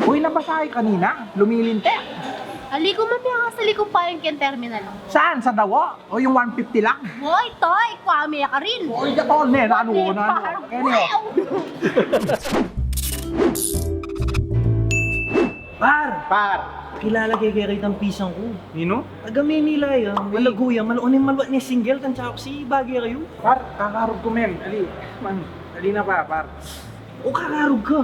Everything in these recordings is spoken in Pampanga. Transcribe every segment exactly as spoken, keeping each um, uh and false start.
Uy, nabasa ka kanina? Lumilintik. Ali ku, mami, ang asali ku pa yung ken terminal. Saan? Sa dawa? O yung one fifty lang? Boy, toy, kwame ka rin. Uy, gatol ne, nanu, nanu. Par. Par! Par! Kilala ke kaya itang pisang ku. Nino? Taga Manila ya. Malago ya, maluan ne, maluan ne single, tansya ku si bage kayu. Par, kakarug ku, men. Ali, man, ali na pa, par. O kakarug ka.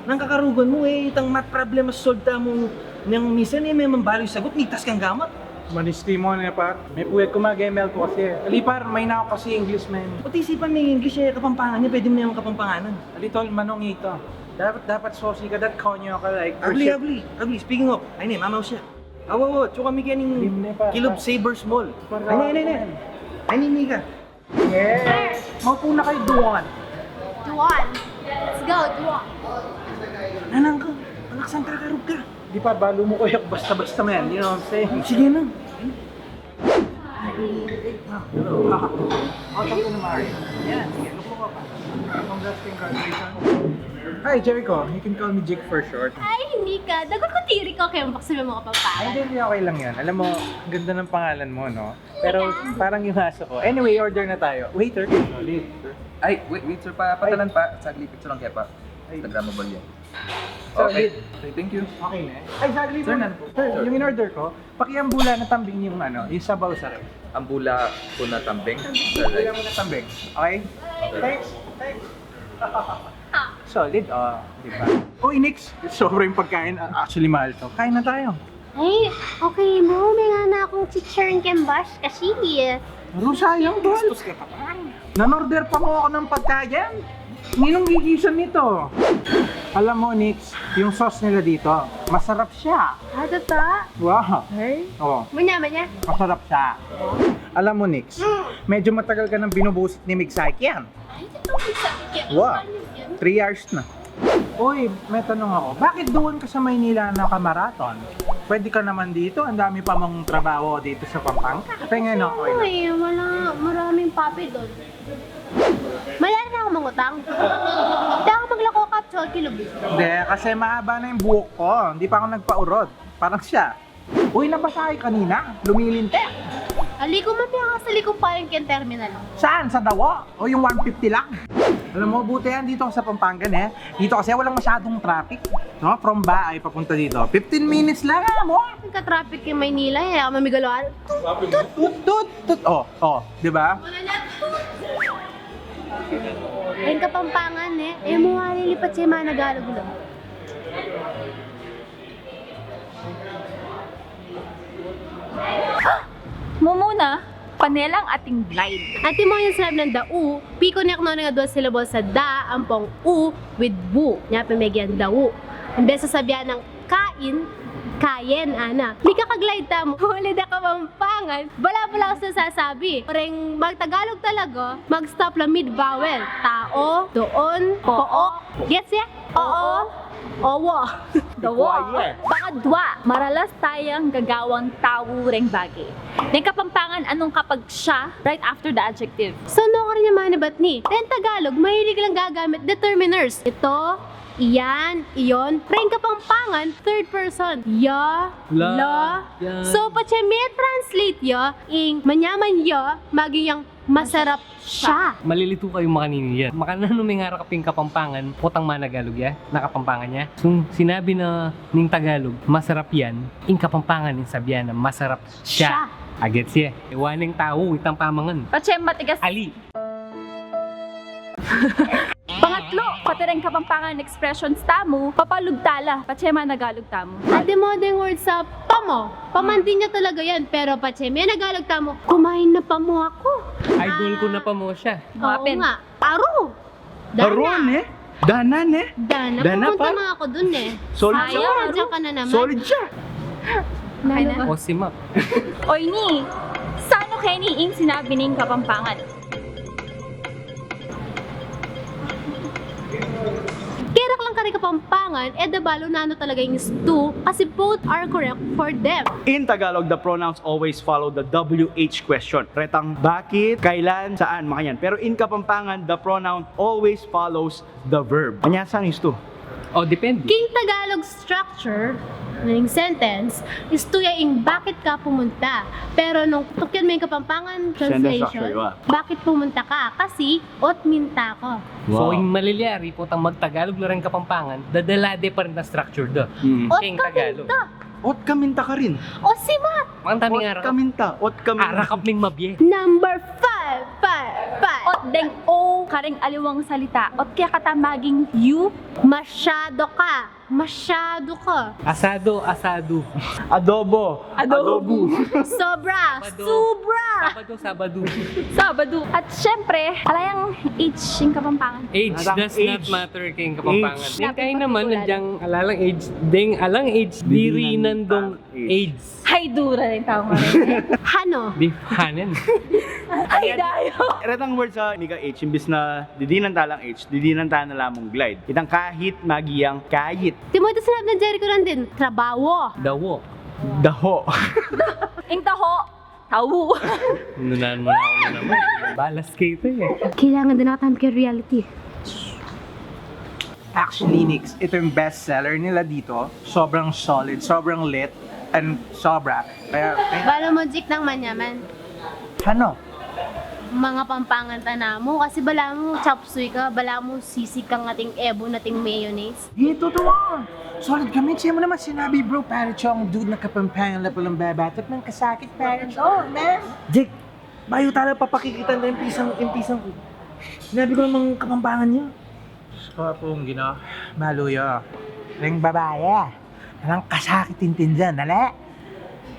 Nang kakarugan mu, e, itang mat problema solta mu nang misan, e, memang balu sagut, nigtas kang gamat. Manisti mu ne, par. Me puyat ku mag-M L ku kasi, e. Ali, par, maina ku kasi English, men. Pati isipan me English, e, Kapampangan ya, pwede mu ne Kapampanganan. Ali, tol, manung ito. Dapat, dapat sosi ka, dat konyo ka, like, agli, agli, agli. Speaking of, ay, ne, mamaw siya. Awa, awa, tsuka mi keni Kilub Sabers Mall. Ay, ne, ne, ne. Ay, ne, Mika. Yes! Maupo na kayu, Duan. Duan. Let's go, Duan. Nanang ka, palaksan, kakarug ka. Di pa, balu mu kaya basta-basta, man. You know what I'm saying? Sige na. Oh, talk to the Mari. Yan, sige, luko ka pa. Congrats, congratulations. Hi, Jericho. You can call me Jake for short. Ay, hindi ka. Dagot ku tiri ku, kaya mapaksabi mu Kapampangan. Ay, hindi, hindi, okay lang yan. Alam mo, ang ganda ng pangalan mo, no? Pero parang yung aso ko. Anyway, order na tayo. Waiter. Ay, wait, wait, sir, pa, patalan pa. Saglit, picture lang kaya pa. Instagrammable yan. Okay. Okay, thank you. Okay na eh. Ay, saglit. Sir, lang. Sir, yung in-order ko, pakiambula na tambing yung ano, yung sabaw sa ref. Ambula ku na tambing. Ambula mu na tambing. Okay? Thanks. Thanks. Solid, oh, di ba? Uy, Nix, sobra yung pagkain. Ah, actually, mahal to. Kain na tayo. Ay, okay mu, mengana kung chicharon kembas kasi. Pero sayang, tol. Gastos ka pa, pare. Nan-order pa mu aku ng pagkain. Ninong gigisan nito? Alam mo, Nix, yung sauce nila dito, masarap siya. Ah, totoo? Wow. Ay. Oh. Manyaman niya? Masarap siya. Alam mo, Nix, medyo matagal ka nang binubusit ni Mig Saik yan. Ay, totoo, sabi niya. Wow. Three hours na. Uy, may tanong ako. Bakit doon ka sa Maynila nakamarathon? Pwede ka naman dito. Ang dami pa mong trabaho dito sa Pampanga. Pengen ako. Uy, wala. Maraming papi doon. Mayari na ako mangutang. Hindi ako maglako, Kap, tsaka kilubis. Hindi, kasi mahaba na yung buhok ko. Hindi pa ako nagpaurod. Parang siya. Uy, nabasa ka kanina? Lumilintik. Ali ku, mami, ang asali ku pa yung ken terminal. Saan? Sa dawa? O yung one fifty lang? Alam mo, buti yan dito sa Pampanga, eh. Dito kasi walang masyadong traffic. No? From bahay papunta dito. Fifteen minutes lang, ah, mo. Nagka-traffic yung Maynila, eh. Ako mamigalo, ah. Tut, tut, tut, tut. Oh, oh, di ba? Wala na. Ayun, Kapampangan, eh. Eh, mo nga lilipat siya, mga Nagalog lang. Mumuna, panelang ating glide. Ati mo yung sinabi ng dau, pi-connect no ng dua syllable sa da, ampong u with wu. Nya pemegyan dau. Imbes sa sabihan ng kain, kayen, ana. Mikaka-glide tamu. Huli da Kapampangan. Bala-bala sa sasabi. Pareng mag-Tagalog talaga, mag-stop la mid-vowel. Tao, doon, pook. Gets ya? Oo. Owo. Dawa. Pakadwa, maralas tayang gagawang tau reng bage. Reng Kapampangan, anong kapag siya right after the adjective? So, no ka rin yung manibat ni. Reng Tagalog, mahilig lang gagamit determiners. Ito, iyan, iyon. Reng Kapampangan, third person. Ya, la, la. Yan. So, patse me-translate ya, ing manyaman ya, maging yang masarap siya. Malilitu kayu makanini yan. Makananu mengara ka pin Kapampangan, potang managalug ya, na Kapampangan ya. Sung sinabi na ning Tagalog, masarap yan, ing Kapampangan, ing sabian na masarap siya. Siya. Agets ye. Iwaneng tau, itang pamangan. Patse matigas. Ali. Pangatlo, pati reng Kapampangan expressions tamu, papalubtala, patse managalug tamu. Ate mo ding word sa pamo. Pamandin niya talaga yan, pero patse me-Nagalog tamu, kumain na pamo ako. Idol ku na pamo siya. Oo nga. Aro. Dana. Aro, ne? Dana, ne? Dana. Dana, pumunta pa? Na ako dun, eh. Solid siya. Ay, nandiyan ka na naman. Solid siya. Nana. O, si Mac. Oy, ni, sanu keni ing sinabi ning Kapampangan? Kerak lang kari Kapampangan, e da balu nanu talaga ing stu, kasi both are correct for them. In Tagalog, the pronouns always follow the W H question. Retang bakit, kailan, saan, makanyan. Pero in Kapampangan, the pronoun always follows the verb. Anya, saan ing stu? O, depende. King Tagalog structure ning sentence, istu ya ing bakit ka pumunta. Pero nung tukyan me ing Kapampangan translation, bakit pumunta ka? Kasi ot minta ka. So, ing malilyari, potang mag-Tagalog la ring Kapampangan, dadalade pa rin ing structure da. Ot ka minta. Ot ka minta ka rin. O simat! Ot ka minta. Ot ka minta. Arakap ning mabie. Number five, five, five. Ot deng O karing aliwang salita. Ot kaya kata maging U. Masyado ka. Masyado ka. Asado, asado. Adobo. Adobo. Sobra. Sabado. Sobra. Sabado, Sabado. Sabado. At syempre, ala yang H ing Kapampangan. Age does not matter king Kapampangan. Age. Ning kain naman, nandiyan alalang age, ding alang age, diri nandong age. Hay dura ning tau nga rin. Hano? Di hanen. Ay, dayo. Retang words a mika H, imbis na didinan ta lang H, didinan ta na la mung glide. Itang kahit, maging kahit. Timu ita sinabyan nang Jericho Rondin, trabaho. Dawo. Daho. Ing taho, tau. Nunan mu na naman. Balas kayu e. Kailangan din ako tampi kay reality. Actually, Nix, ito yung best seller nila dito. Sobrang solid, sobrang lit, and sobra. Kaya, kaya Bala mu, Jik, nang manyaman. Ano? Mga Pampangan tana mu, kasi bala mu chop suey ka, bala mu sisig kang ating ebon, ating mayonnaise. Di, totoo. Solid kami. Siya mo naman sinabi, bro, pare Chong, dude, nakapampangan na palang babatot ng kasakit, pare Chong, man. Jake, bayu tala papakikitan na yung pisang, yung pisang ko. Sinabi ko namang Kapampangan niya. Diyos ko, Apong Gino, maluyo. Ring babae, walang kasakit intindihan, dali.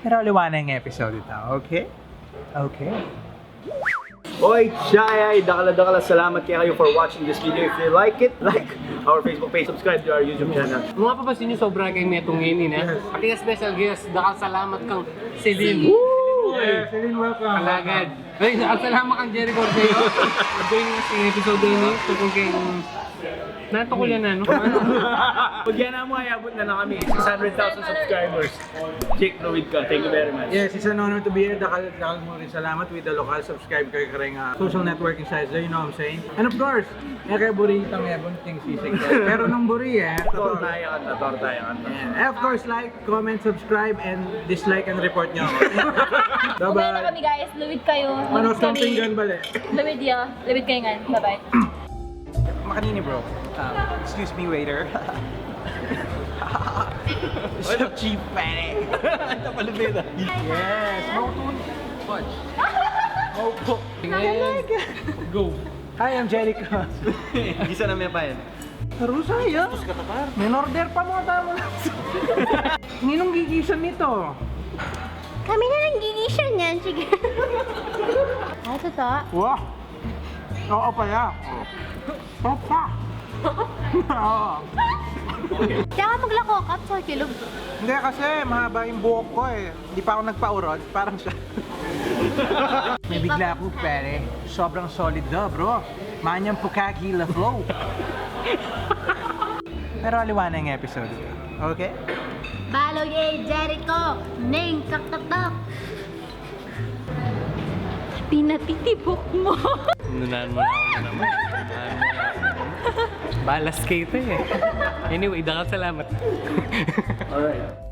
Pero aliwa na yung episode ito, okay? Okay. Oy, Chai, ay, dakal a dakal a salamat kekayu for watching this video. If you like it, like our Facebook page, subscribe to our YouTube channel. Kung mapapansin nyo, sobra kayong metung ngeni, ne? Yes. Pati special guest, dakal salamat kang Celine. Woo! Yeah, Celine, welcome. Alagad. Ay, dakal salamat kang Jerry Corteo. Join us in episode ini, tukol kay, natukol yan, ano? Pag yan mo, ay abot na lang kami, six hundred thousand subscribers. Jake, luid ka. Thank you very much. Yes, it's an honor to be here. Dakal, dakal mu ring salamat with the local. Subscribe kayu kareng, ah, social networking sites. You know what I'm saying? And of course, e kayu buri itang ebon, ating sisig. Pero nung buri, e, torta ya kanta, torta ya kanta. Yeah. And of course, like, comment, subscribe, and dislike, and report nyo ako. Bye-bye. Una na kami, guys. Luid kayu. Manos kang pinggan, bale. Luid ya. Luid kayu ngan. Bye-bye. Makanini, bro. Um, excuse me, waiter. What's up, chief, pare? Ito pala, beta. Yes, maupo. Fudge. Maupo. Go. Hi, I'm Jericho. Gisa na mi, pare. Rusa ya. Tapos ka, tapar. May order pa mo, tama na. Ninong gigisan nito? Kami na lang gigisan yan. Sige. Ay, totoo? Wah. Oo pala. Opa! Oo. Kaya ka maglako, Kap, sa kilog. Hindi, kasi mahaba yung buhok ko e. Hindi pa ako nagpaurod, parang siya. May bigla ako, pare. Sobrang solid na, bro. Manyang pukagi la flow. Pero aliwa na yung episode. Okay? Balo ye, Jericho! Neng kakatok! Pinatitibok mo. Nunan mu na naman. Balas kayu e. Anyway, dakal salamat. Alright.